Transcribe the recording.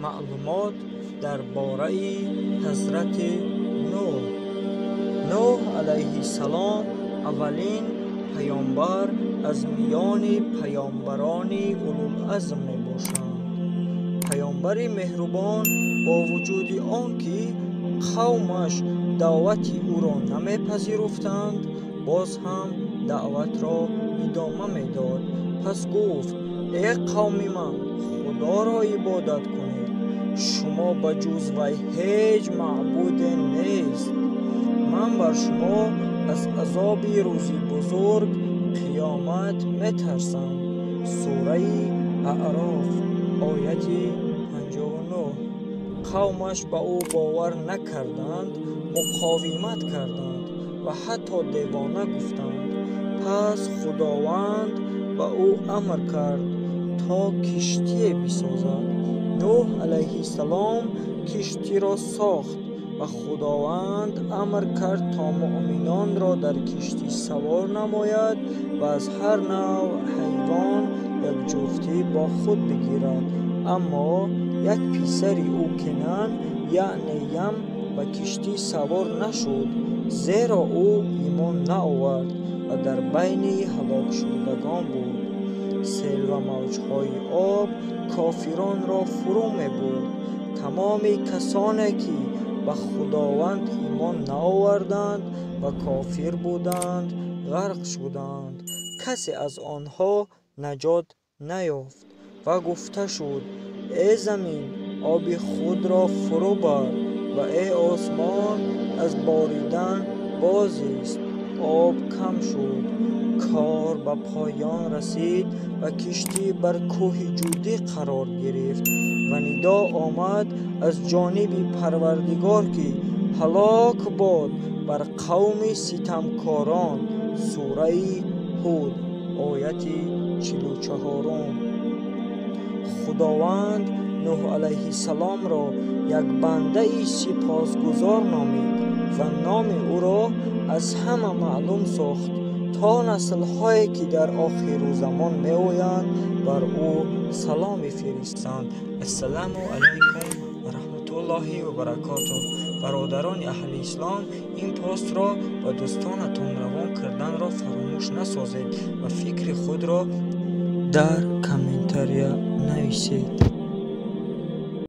Маълумот дар бораи ҳазрати Нӯҳ. Нӯҳ алайҳиссалом аввалин паёмбар аз миёни паёмбарони улулазм мебошанд. Паёмбари меҳрубон бо вуҷуди он ки қавмаш даъвати ӯро намепазируфтанд, боз ҳам даъватро идома медод. Пас гуфт: «Э қавми ман, Худоро ибодат кунед, шумо ба ҷуз вай ҳеҷ маъбуде нест. Ман бар шумо аз азоби рӯзи бузург қиёмат метарсам». Сураи Аъроф, ояти 59. Қавмаш ба ӯ бовар накарданд, муқовимат карданд ва ҳатто девона гуфтанд. Пас Худованд ба ӯ амр кард, то киштие бисозад. Нӯҳ алайҳиссалом киштиро сохт ва Худованд амр кард, то муъминонро дар киштӣ савор намояд ва аз ҳар навъ ҳайвон як ҷуфтӣ бо худ бигирад. Аммо як писари ӯ Кенан, яъне Ям, ба киштӣ савор нашуд, зеро ӯ имон наовард ва дар байни ҳалокшудагон буд. Сел ва мавҷҳои об кофиронро фурӯ мебурд. Тамоми касоне ки ба Худованд имон наоварданд ва кофир буданд, ғарқ шуданд. Касе аз онҳо наҷот наёфт ва гуфта шуд: «Э замин, оби худро фурӯ бар ва э осмон, аз боридан бозист». Об кам шуд. Кор ба поён расид ва киштӣ бар кӯҳи Ҷудӣ қарор гирифт ва нидо омад аз ҷониби Парвардигор, ки ҳалок бод бар қавми ситамкорон. Сураи Ҳуд, ояти 44. Худованд Нӯҳ алайҳиссаломро як бандаи сипосгузор номид ва номи ӯро аз ҳама маълум сохт, то наслҳое ки дар охиру замон меоянд, бар ӯ салом бифиристанд. Ассалому алайкум ва раҳматуллоҳи ва баракотуҳ. Бародарони аҳли ислом, ин постро ба дӯстонатон равон карданро фаромӯш насозед ва фикри худро дар комментария нависед.